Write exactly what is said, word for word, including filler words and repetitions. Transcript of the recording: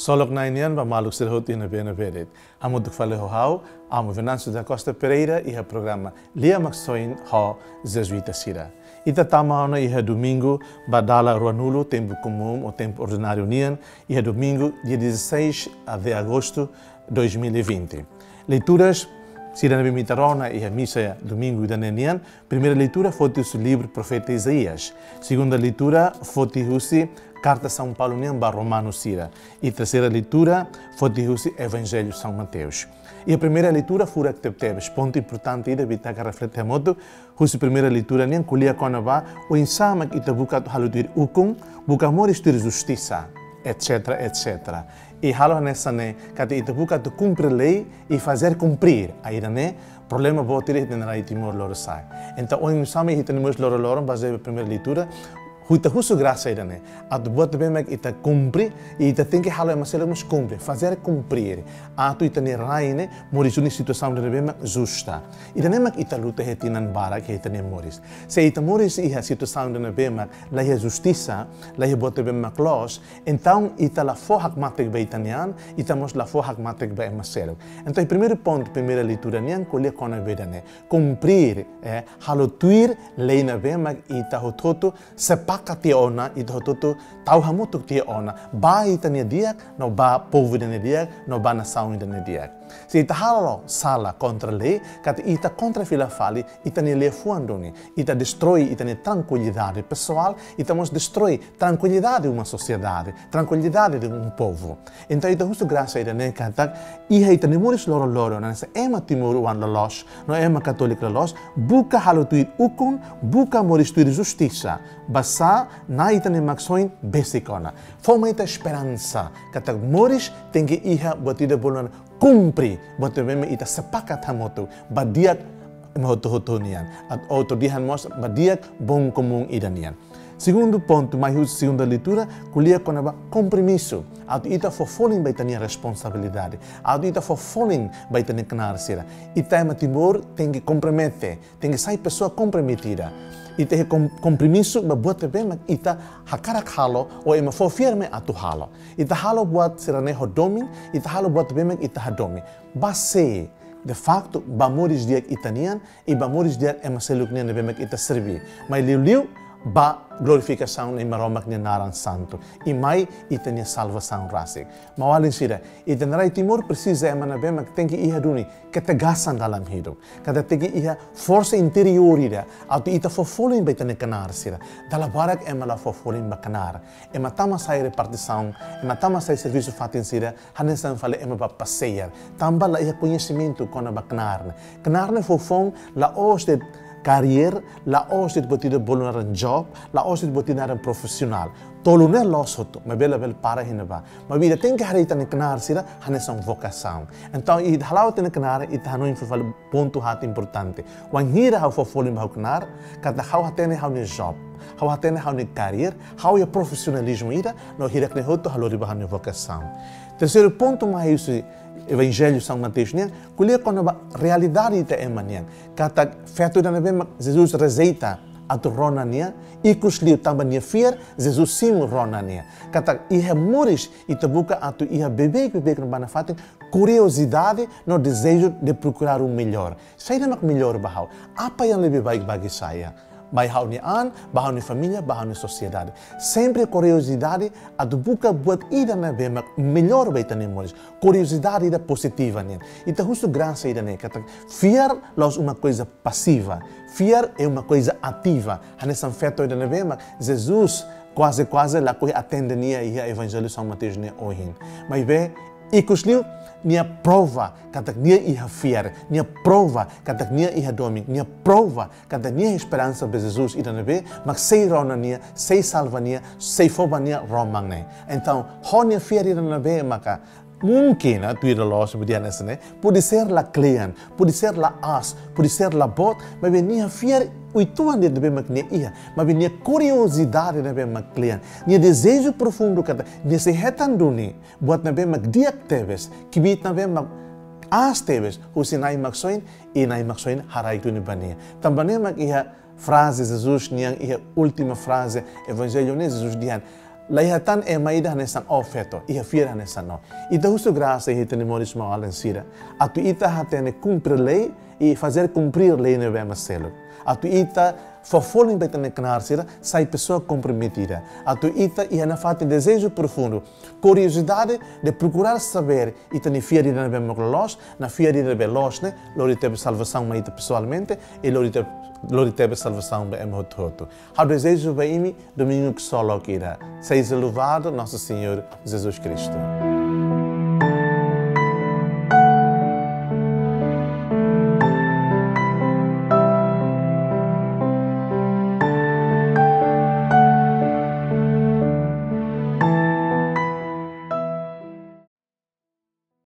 Ksolok Na'i nian ba maluk sira hotu iha ne'ebé-ne'ebé de'it. Hamutuk fali ho ha'u, Amu Venâncio da Costa Pereira, iha programa Lia Maksoin ho Jezuita sira. Ita tama ona iha domingu ba dala ruanulu, tempu komún ou tempu ordináriu nian, iha domingu, dia dezasseis de agosto dois mil e vinte. Leituras sira ne'ebé ita rona iha misa domingu ida-ne'e nian, primeira leitura foti husi livru profeta Isaías. Segunda leitura foti husi karta São Paulo nian ba romanu sira. I terseira leitura foti husi Evanjellu São Mateus. Iha primeira leitura furak tebetebes, pontu importante ida ita hakarak reflete hamutuk, husi primeira leitura nian ko'alia kona-ba oinsá mak ita buka atu halo tuir ukun, buka moris tuir justisa, et cetera, et cetera. I halo hanesan ne'e, katak ita buka atu kumpre lei i fazer cumprir. Ai ida-ne'e problema boot ida iha ita-nia rai Timor Lorosa'e. Entaun, oinsá mak iha ita-nia moris loroloron, bazeia ba primeira leitura, ita husu grasa ida-ne'e atu buat ne'ebé mak ita kumpre, i ita tenke halo ema seluk mós kumpre, fazer cumprir. Atu ita-nia rai ne'e moris duni situasaun ida ne'ebé mak justa. Ida-ne'e mak ita luta iha tinan barak iha ita-nia moris. Se ita moris iha situasaun ida ne'ebé mak la iha justisa, la iha buat ne'ebé mak loos, entaun ita la fó hakmatek ba ita-nia an, ita mós la fó hakmatek ba ema seluk. Entaun, primeiru pontu, primeira leitura nian ko'alia kona-ba ida-ne'e. Cumprir, eh, halo tuir lei ne'ebé mak ita hotu-hotu sepakat tiha ona, ita hotu-hotu tau hamutuk tiha ona, ba ita-nia di'ak, no ba povu ida-nia di'ak, no ba nasaun ida-nia di'ak. Se ita halo sala kontra lei, katak ita kontra fila fali ita-nia liafuan duni, ita destroi ita-nia trankuilidade pesoál, ita mós destroi trankuilidade de uma sosiedade, trankuilidade de um povu. Entaun, ita husu grasa ida-ne'e katak iha ita-nia moris loroloron, hanesan ema timoroan loloos, no ema katóliku loloos, buka halo tuir ukun, buka moris tuir justisa. Basá Na'i ita-nia Maksoin besik ona. Fó mai ita esperansa katak moris tenke iha buat ida bolu ona kumpre buat ne'ebé mak ita sepakat hamutuk, ba di'ak ema hotu-hotu nian. Atu, atu dehan mós ba di'ak bem comum ida nian. Segundu pontu, mai husi segunda leitura, ko'alia kona-ba kompromisu. Atu ita fó folin ba ita-nia responsabilidade. Atu ita fó folin ba ita-nia knaar sira. Ita ema Timor tenke kompromete, tenke sai pesoa komprometida. Ita iha kom-, kompromisu ba buat ne'ebé mak ita hakarak halo, ou ema fó fiar mai atu halo. Ita halo buat sira-ne'e ho domin, ita halo buat ne'ebé mak ita hadomi. Ba sé, de facto, ba moris di'ak ita-nian, i ba moris di'ak ema seluk nian ne'ebé mak ita serví. Mai liuliu, ba glorifikasaun Na'i Maromak nia naran santu. I mai ita-nia salvasaun rasik. Maun-alin sira, ita-nia rai Timor presiza ema ne'ebé mak tenke iha duni ketegasan dalam hidup. Katak tenke iha forsa interiór ida, atu ita fó folin ba ita-nia knaar sira. Dala barak ema la fó folin ba knaar. Ema tama sai repartisaun, ema tama sai servisu fatin sira, hanesan fali ema ba paseiar. Tanba la iha koñesimentu kona-ba knaar ne'e. Knaar ne'e foufoun la'ós de'it karier, la'ós de'it buat ida bolu naran job, la'ós de'it buat ida naran profisionál. Tolu ne'e loos hotu, maibé labele para iha ne'ebá. Maibé ita tenke haree ita-nia knaar sira hanesan vokasaun. Entaun, ita hala'o ita-nia knaar, ita hanoin fali pontu haat importante. Wainhira ha'u fó folin ba ha'u-nia knaar, katak ha'u hatene ha'u-nia job, ha'u hatene ha'u-nia karier, ha'u iha profisionalizmu ida, no hirak-ne'e hotu ha'u lori ba ha'u-nia vokasaun. Terseiru pontu, mai husi Evanjellu São Mateus nian, ko'alia kona-ba realidade ita ema nian. Katak feto ida ne'ebé mak Jesus rejeita atu rona nia, ikus liu tanba nia fiar, Jesus simu rona nia. Katak iha moris ita buka atu iha beibeik-beibeik no ba nafatin, kuriozidade no dezeju de procurar o melhor. Saida mak melhor ba ha'u? Apa yang lebih baik bagi saya? Ba ha'u-nia an, ba ha'u-nia família, ba ha'u-nia sosiedade. Sempre kuriozidade atu buka buat ida ne'ebé mak melhor ba ita-nia moris. Kuriozidade ida pozitiva nian. Ita husu grasa ida-ne'e katak fiar la'ós uma coisa passiva. Fiar é uma coisa ativa. Hanesan feto ida ne'ebé mak Jesus kuaze-kuaze lakohi atende nia iha Evanjellu São Mateus nia ohin. Maibé, ikus liu, nia prova katak nia iha fiar, nia prova katak nia iha domin, nia prova katak nia iha esperansa ba Jesus ida ne'ebé mak sei rona nia, sei salva nia, sei fó ba nia roman ne'e. Entaun, ho nia fiar ida ne'ebé maka mungkin, ah, tuir loloos, budi hanesan ne'e, pode ser la kle'an, pode ser la aas, pode ser la boot, maibé nia fiar uitoan de'it ne'ebé mak nia iha, maibé nia kuriozidade ne'ebé mak kle'an, nia dezeju profundu katak nia sei hetan duni buat ne'ebé mak di'ak tebes, kbiit ne'ebé mak aas tebes husi Na'i Maksoin, i Na'i Maksoin haraik duni ba nia. Tanba ne'e mak iha fraze Jesus nian, iha última fraze Evanjellu ne'e, Jesus dehan, La iha tan ema ida hanesan ó feto, iha fiar hanesan ó. Ita husu grasa iha ita-nia moris maun-alin sira, atu ita hatene kumpre lei i fazer kumprir lei ne'ebé ema seluk. Atu ita fó folin ba ita-nia knaar sira sai pesoa komprometida. Atu ita iha nafatin dezeju profundu, kuriozidade de prokurar saber ita-nia fiar ida ne'ebé mak loloos, no fiar ida ne'ebé loos ne'e lori tebes salvasaun mai ita pesoalmente i lori te-, lori tebes salvasaun ba ema hotu-hotu. Ha'u dezeja ba imi domingu ksolok ida. Seja louvado Nosso Senhor Jesus Cristo.